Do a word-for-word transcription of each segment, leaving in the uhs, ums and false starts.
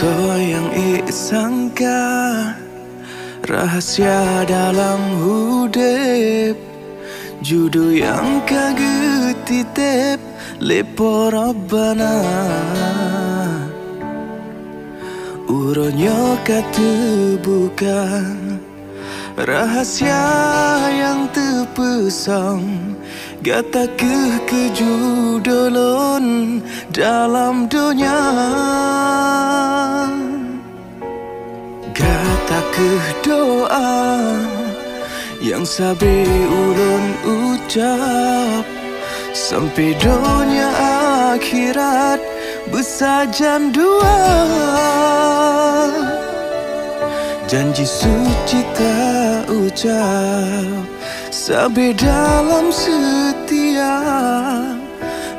Soe nyang ék sangka, rahsia dalam udeb, judo nyang ka geutiteb lé Po Rabbana. Uroe nyoe ka teubuka rahsia nyang teupeusong, gata kheueh keu judo lôn dalam donya. Gata kheueh doa nyang sabe ulôn ucap, sampai donya akhirat beusajan dua. Janji suci ta ucap, sabe dalam seutia.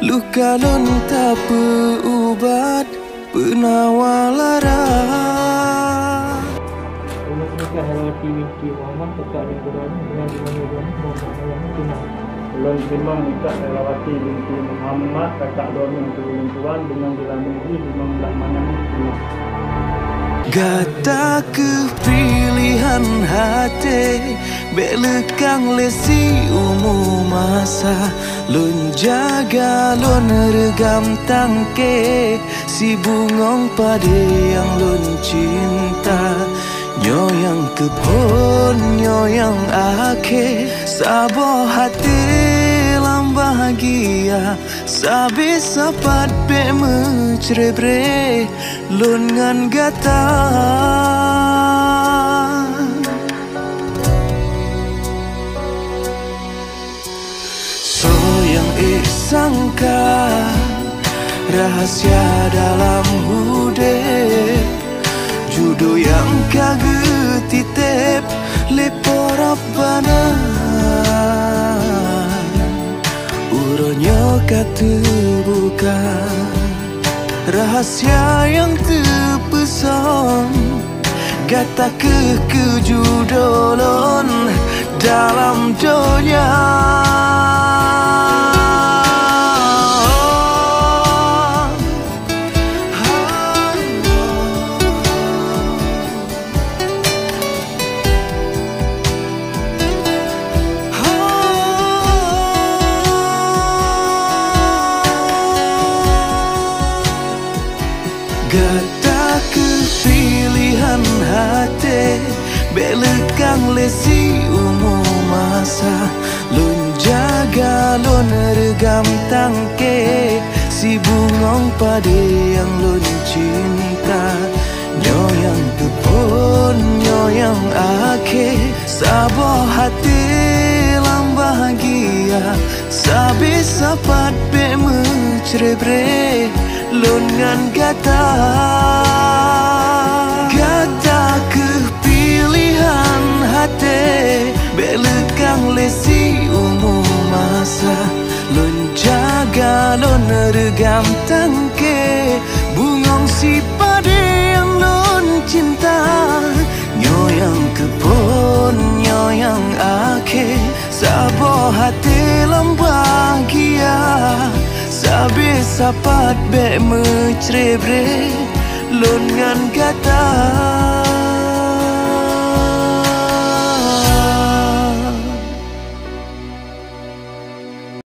Luka lôn tapeuubat, peunawa lara. Ulôn nikah Herawati binti Muhammad, kakak lôn Ibrahim, dengan Iman Ibrahim, Muhammad Ibrahim, tunang. Ulôn teurimong nikah Herawati binti Muhammad, kakak lôn nyang ulôn tuan, dengan Jilani jih limong blah mangat, tunang. Gata kheueh pilihan até, bék leukang lé siumu masa. Lôn jaga, lôn reugam tangke, sibungong padé nyang lôn cinta. Nyoe nyang keuphon, nyoe nyang akhé, saboh até lam bahgia, sabe sapat bék meucrebre lôn ngon gata. Soe nyang ék sangka, rahsia dalam udeb, judo nyang ka geutiteb lé Po Rabbana. Uroe nyoe ka teubuka rahsia nyang teupeusong, gata kheueh keu judo lôn dalam donya. Gata kheueh pilihan até, bék leukang lé siumu masa. Lôn jaga, lôn reugam tangke, sibungong padé nyang lôn cinta. Nyoe nyang teuphon, nyoe nyang akhé, saboh até lam bahgia, sabe sapat bék meucrebre lôn ngon gata. Gata kheueh pilihan até, bék leukang lé siumu masa. Lôn jaga, lôn reugam tangke, bungong sipadé nyang lôn cinta. Nyoe nyang keuphon, nyoe nyang akhé, saboh até lam bahgia, sabe sapat bék meucrebre lôn ngon gata.